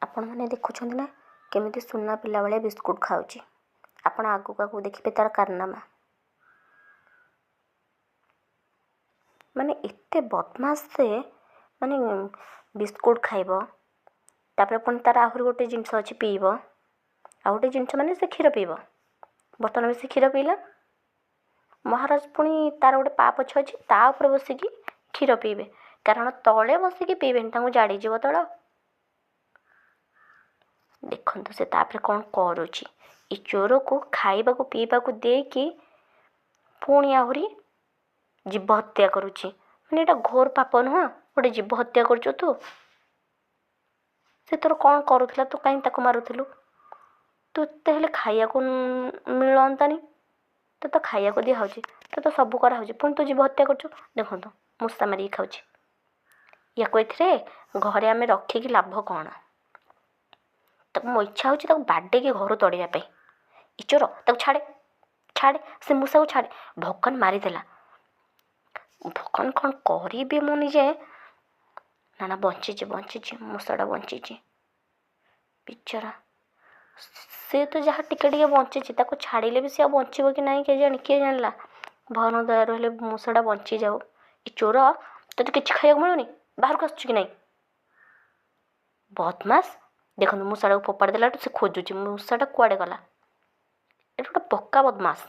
ଆପଣମାନେ ଦେଖୁଛନ୍ତି ନା କେମିତି ସୁନା ପିଲା ଭଳିଆ ବିସ୍କୁଟ୍ ଖାଉଛି। ଆପଣ ଆଗକୁ ଆଗକୁ ଦେଖିବେ ତାର କାରନାମା। ମାନେ ଏତେ ବଦମାସ ସେ, ମାନେ ବିସ୍କୁଟ୍ ଖାଇବ, ତାପରେ ପୁଣି ତାର ଆହୁରି ଗୋଟେ ଜିନିଷ ଅଛି ପିଇବ। ଆଉ ଗୋଟେ ଜିନିଷ ମାନେ ସେ କ୍ଷୀର ପିଇବ। ବର୍ତ୍ତମାନ ବି ସେ କ୍ଷୀର ପିଇଲା। ମହାରାଜ ପୁଣି ତାର ଗୋଟେ ପାପୋଛ ଅଛି, ତା ଉପରେ ବସିକି କ୍ଷୀର ପିଇବେ, କାରଣ ତଳେ ବସିକି ପିଇବେନି, ତାଙ୍କୁ ଜାଡ଼ିଯିବ ତଳ। ଦେଖନ୍ତୁ ସେ ତାପରେ କ'ଣ କରୁଛି। ଏ ଚୋରକୁ ଖାଇବାକୁ ପିଇବାକୁ ଦେଇକି ପୁଣି ଆହୁରି ଜୀବ ହତ୍ୟା କରୁଛି। ମାନେ ଏଇଟା ଘୋର ପାପ ନୁହଁ? ଗୋଟେ ଜୀବ ହତ୍ୟା କରୁଛୁ ତୁ। ସେ ତୋର କ'ଣ କରୁଥିଲା? ତୁ କାହିଁ ତାକୁ ମାରୁଥିଲୁ? ତୁ ହେଲେ ଖାଇବାକୁ ମିଳନ୍ତାନି? ତୋତେ ତ ଖାଇବାକୁ ଦିଆହେଉଛି, ତୋତେ ସବୁ କରାହେଉଛି, ପୁଣି ତୁ ଜୀବ ହତ୍ୟା କରୁଛୁ। ଦେଖନ୍ତୁ ମୂଷା ମାରିକି ଖାଉଛି। ୟାକୁ ଏଥିରେ ଘରେ ଆମେ ରଖିକି ଲାଭ କ'ଣ? ତାକୁ ମୋ ଇଚ୍ଛା ହେଉଛି ତାକୁ ବାଡ଼େଇକି ଘରୁ ତଡ଼ିବା ପାଇଁ। ଏ ଚୋର, ତାକୁ ଛାଡ଼େ, ଛାଡ଼େ, ସେ ମୂଷାକୁ ଛାଡ଼େ। ଭଗବାନ ମାରିଦେଲା। ଭଗବାନ, କ'ଣ କରିବି ମୁଁ ନିଜେ? ନା ନା, ବଞ୍ଚିଛି, ବଞ୍ଚିଛି, ମୂଷାଟା ବଞ୍ଚିଛି ବିଚରା। ସେ ତ ଯାହା ଟିକେ ଟିକେ ବଞ୍ଚିଛି, ତାକୁ ଛାଡ଼ିଲେ ବି ସେ ଆଉ ବଞ୍ଚିବ କି ନାହିଁ କେଜାଣି, କିଏ ଜାଣିଲା। ଭଗବାନଙ୍କ ଦୟାରୁ ହେଲେ ମୂଷାଟା ବଞ୍ଚିଯାଉ। ଏ ଚୋର, ତୋତେ କିଛି ଖାଇବାକୁ ମିଳୁନି? ବାହାରକୁ ଆସୁଛୁ କି ନାହିଁ? ବଦମାସ। ଦେଖନ୍ତୁ, ମୂଷାଟାକୁ ଫୋପାଡ଼ି ଦେଲାଠୁ ସେ ଖୋଜୁଛି ମୂଷାଟା କୁଆଡ଼େ ଗଲା। ଏଇଟା ଗୋଟେ ପକ୍କା ବଦମାସ।